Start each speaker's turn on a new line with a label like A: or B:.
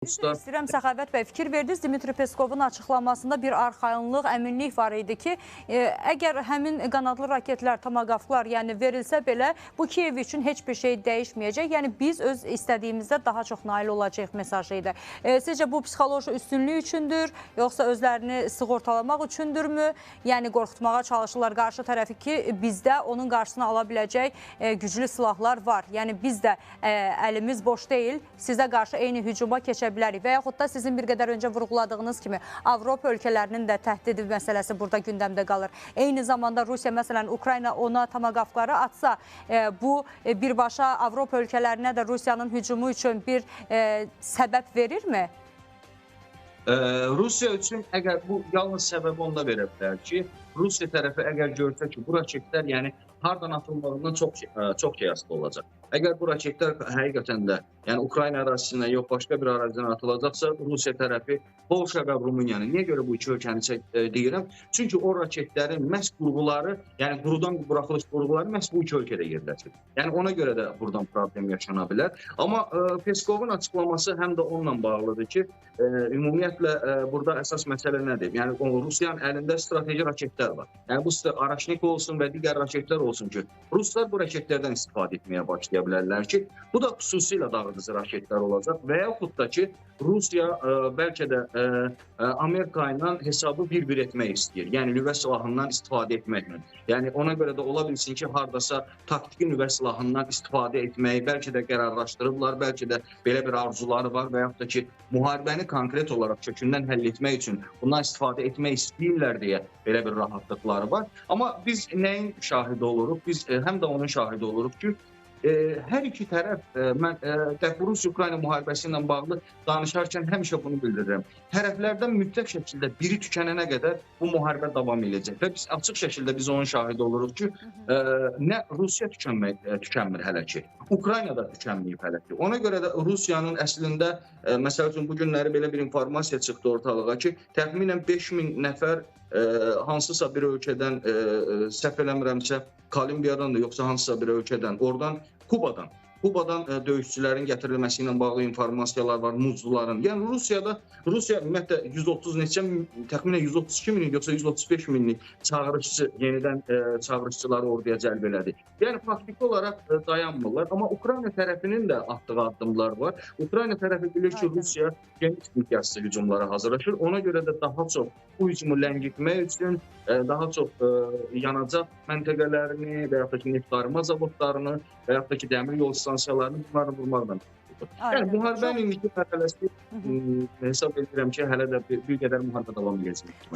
A: Üzr
B: İstəyirəm Səxavət bəy, fikir verdiniz, Dmitri Peskovun açıqlamasında bir arxayınlıq, əminlik var idi ki, əgər həmin qanadlı raketlər, tomagavklar, yəni verilsə belə, bu Kiyev üçün heç bir şey dəyişməyəcək. Yəni biz öz istədiyimizdə daha çox nail olacağıq mesajı idi. Sizcə bu psixoloji üstünlük üçündür, yoxsa özlərini sığortalamaq üçündürmü? Yəni qorxutmağa çalışırlar qarşı tərəfi ki, bizdə onun qarşısını ala biləcək güclü silahlar var. Yəni biz də əlimiz boş deyil, sizə qarşı eyni hücuma keçə bilərik və yaxud da sizin bir qədər öncə vurğuladığınız kimi Avropa ölkələrinin də təhdidi məsələsi burada gündəmdə qalır. Eyni zamanda Rusiya, məsələn, Ukrayna ona tomagavkları atsa, bu birbaşa Avropa ölkələrinə də Rusiyanın hücumu üçün bir səbəb verirmi?
A: Rusiya üçün əgər bu yalnız səbəbi onda verə bilər ki, Rusiya tərəfi əgər görsə ki, bu raketlər yəni hardan atılmağından çox şey asılı olacaq. Əgər bu raketlər həqiqətən də yəni Ukrayna ərazisindən yox, başqa bir ərazidən atılacaqsa, Rusiya tərəfi Polşa və Rumıniyanı, niyə görə bu iki ölkəni deyirəm? Çünki o raketlərin məhz qurğuları, yəni qurudan buraxılış qurğuları məhz bu iki ölkədə yerləşir. Yəni ona görə də buradan problem yaşana bilər. Amma Peskovun açıqlaması həm də onunla bağlıdır ki, ümumiyyətlə burada əsas məsələ nədir? Yəni Rusiyanın əlində strateji raketlər var. Yəni bu Araşnik olsun və digər raketlər olsun ki, ruslar bu raketlərdən istifadə etməyə başlaya bilərlər ki, bu da xüsusilə dağıdıcı raketlər olacaq və yaxud da ki, Rusiya bəlkə də Amerika ilə hesabı bir-bir etmək istəyir. Yəni nüvə silahından istifadə etməklə. Yəni ona görə də ola bilsin ki, hardasa taktiki nüvə silahından istifadə etməyi bəlkə də qərarlaşdırıblar, bəlkə də belə bir arzuları var və yaxud da ki, müharibəni konkret olaraq kökündən həll etmək üçün bundan istifadə etmək istəyirlər deyə belə bir rahatlıqları var. Amma biz nəyin şahidi oluruq? Biz həm də onun şahidi oluruq ki, hər iki tərəf, mən Rusiya-Ukrayna müharibəsi ilə bağlı danışarkən həmişə bunu bildirirəm. Tərəflərdən mütləq şəkildə biri tükənənə qədər bu müharibə davam edəcək və biz açıq şəkildə biz onun şahidi oluruq ki, nə Rusiya tükənmir hələ ki, Ukrayna da tükənməyib hələ ki. Ona görə də Rusiyanın əslində, məsəl üçün bu günləri belə bir informasiya çıxdı ortalığa ki, təxminən 5000 nəfər hansısa bir ölkədən, səhv eləmirəmsə, Kolumbiyadan da yoxsa hansısa bir ölkədən, oradan Kubadan döyüşçülərin gətirilməsi ilə bağlı informasiyalar var, muzluların. Yəni Rusiya ümumiyyətlə 130 neçə, təxminən 132 minlik yoxsa 135 minlik çağırışçı, yenidən çağırışçıları orduya cəlb elədi. Yəni faktiki olaraq dayanmırlar. Amma Ukrayna tərəfinin də atdığı addımlar var. Ukrayna tərəfi bilir ki, Rusiya geniş miqyaslı hücumlara hazırlaşır. Ona görə də daha çox bu hücumu ləngitmək üçün daha çox yanacaq məntəqələrini və yaxud da ki, neft zavodlarını və yaxud da ki, dəmir yol stansiyalarını bunları vurmaqla. Yəni müharibənin indiki mərhələsi hesab edirəm ki, hələ də bir qədər müharibə davam edəcək.